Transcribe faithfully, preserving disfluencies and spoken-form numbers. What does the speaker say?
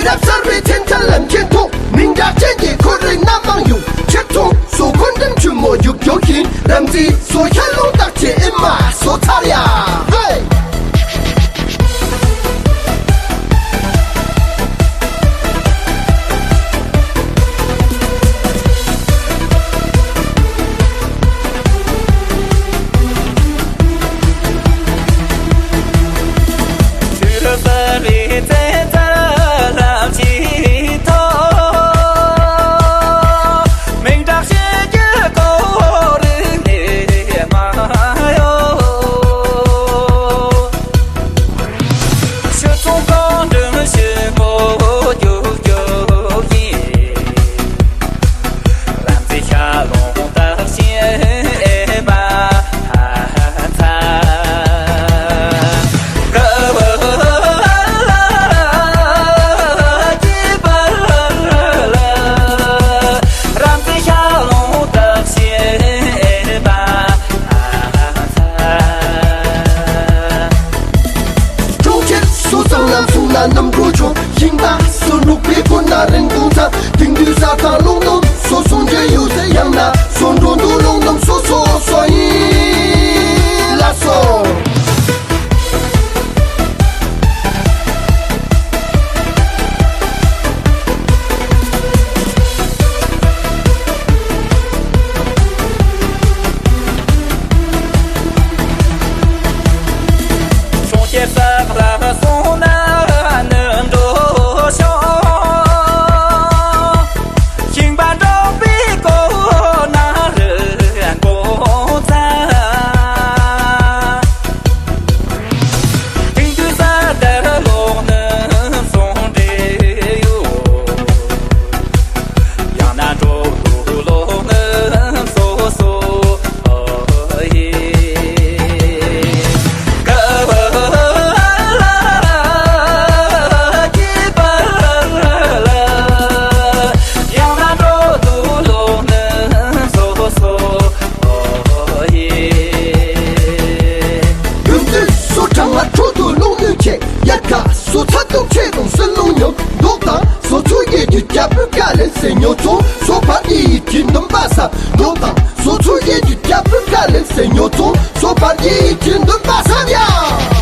རབ་གསལ་བའི་མཚན་མཚན་ལམ་ཁྱེར་ཐོག་མིང་གྲགས་ཅན་གྱི་ཁོར་རིགས་སྣ་མང་ཡོད། ཆེད་ཚོང་སོ་འཁོར་འགྲིམ་ཆུ་མོ་རྒྱུག་རྒྱུག་གིན། རབ་མཛེས་སོ་ཤ་རླུང་རྟགས་ཆེ་ཨེ་མ་སོ་ཚར་ཡ། ཧེ། གྲོང་ཁྱེར་སོ་ཚང་ལམ་སུ་ན་གནམ་གྲུ་ཆུང་། ཤིང་རྟ་སོ་འབྲུག་པའི་སྐོར་ན་རིན་གོང་ཚང་། དེང་དུས་ས་ཐང་ལུང་སྟོང་སོ་སོང་འདྲེ་ཡོད་ཟེར་ཡང་ན་སོ་འགྲོ་འདུག་ལུང་སྟོང་སོ་སོ་སོ་ཡིན་ལ་སོ། གྲོང་ཁྱེར་ས་ལ་སོང་ན་ནི་འགྲོ་ཤོག་ཤིང་པ་འབྲོག་པའི་སྐོར་ན་རི་མགོ་ཚ། དེང་དུས་ས་དར་ལོག་ནི་སོང་འདྲེ་ཡོད། ཡང་ན་འགྲོ་དུ་ལོག་ནི་སོ་སོ་ཡིན། ཡུལ་དུས་སུ་གྲང་བ་དྲོད་དུ་རླུང་ནུས་ཆེ། དབྱར་ཁ་སུ་ཚ་དུག་ཆེ་དང་སྲིན་རླུང་ཉོབ། མདོག་དང་སོ་ཚུ་ཡེ་དུས་རྒྱ་བོད་དཀའ་ལས་སེ་ཉོ་ཚོང་སོ་བར་ཡེ་ཡི་དྲིན་འདུན་པ་སམ། མདོག་དང་སོ་ཚུ་ཡེ་དུས་རྒྱ་བོད་དཀའ་ལས་སེ་ཉོ་ཚོང་སོ་བར་ཡེ་ཡི་དྲིན་འདུན་པ་སམ་ཡ།